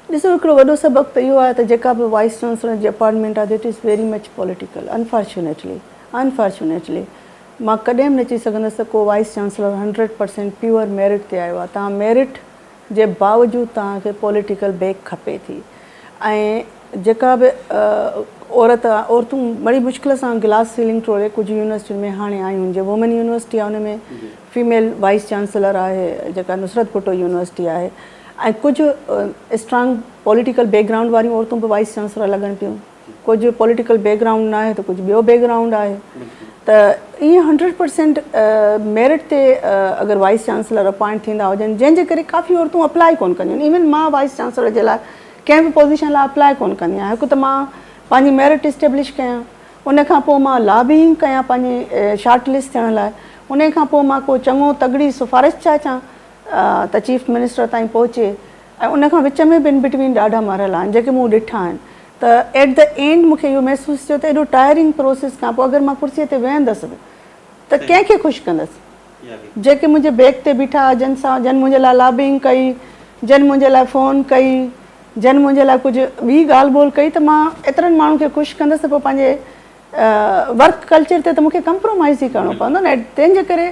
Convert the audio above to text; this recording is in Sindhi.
ڏسو، هڪڙو وڏو سبق ته اهو آهي ته جيڪا به وائيس چانسلر جي اپارٽمينٽ آهي، that is very much political. Unfortunately مان ڪڏهن به نه چئي سگهندس ته ڪو vice chancellor 100% pure merit تي آيو آهي. توهان ميرٽ جي باوجود توهان کي پوليٽيڪل بيڪ کپي ٿي ۽ جيڪا به عورت، عورتون بڙي مشڪل سان گلاس سيلنگ ٽوڙي ڪجهه يونيورسٽين ۾ هاڻي آيون. جي وومين يونيورسٽي آهي، ان ۾ فيميل وائيس چانسلر آهي، جيڪا نصرت ڀٽو يونيورسٽي آهي، ۽ ڪجهه اسٽرانگ پوليٽيڪل بيڪ گرائونڊ واريون عورتون به وائيس چانسلر لڳن پيون. ڪجهه پوليٽيڪل بيڪ گرائونڊ نه آهي ته ڪجهه ٻيو بيڪ گرائونڊ آهي. ته ائين 100% ميرٽ تي اگر وائيس چانسلر اپائنٽ ٿيندا هجن، جنهن جي ڪري ڪافي عورتون اپلائي ڪونه ڪنديون آهن. ايون مان وائيس چانسلر جي لاء ڪنهن به پوزيشن لاء اپلائي ڪونه ڪندي آهيان. هڪ ته مان پنهنجي ميرٽ اسٽيبلش ڪيان، ان کان پوء مان لابينگ ڪيان پنهنجي شارٽ لسٽ ٿيڻ لاء، ان کان پوء مان ڪو چڱو تڳڙي سفارش چاهيان ته چيف منسٽر تائين پهچي، ۽ ان کان وچ ۾ به ان بٽوين ڏاڍا مرحلا آهن جيڪي مون ڏٺا آهن. ته ايٽ the and مون کي اهو محسوس ٿيو ته ايڏو ٽائرنگ پروسيس کان پوء اگر مان ڪرسي تي ويهندس به ته ڪنهن کي خوش ڪندس؟ جيڪي منهنجي بيڪ تي بيٺا، جن سان، جن منهنجي لاء لابنگ ڪئي، جن منهنجي لاء فون ڪئي، جن منهنجي لاء ڪجهه ٻي ڳالهه ٻولهه ڪئي، ته مان ايترن ماڻهن کي خوش ڪندس ته پوء پنهنجي ورڪ ڪلچر تي ته مون کي ڪمپرومائز ئي ڪرڻو پوندو نه. تنهن جي ڪري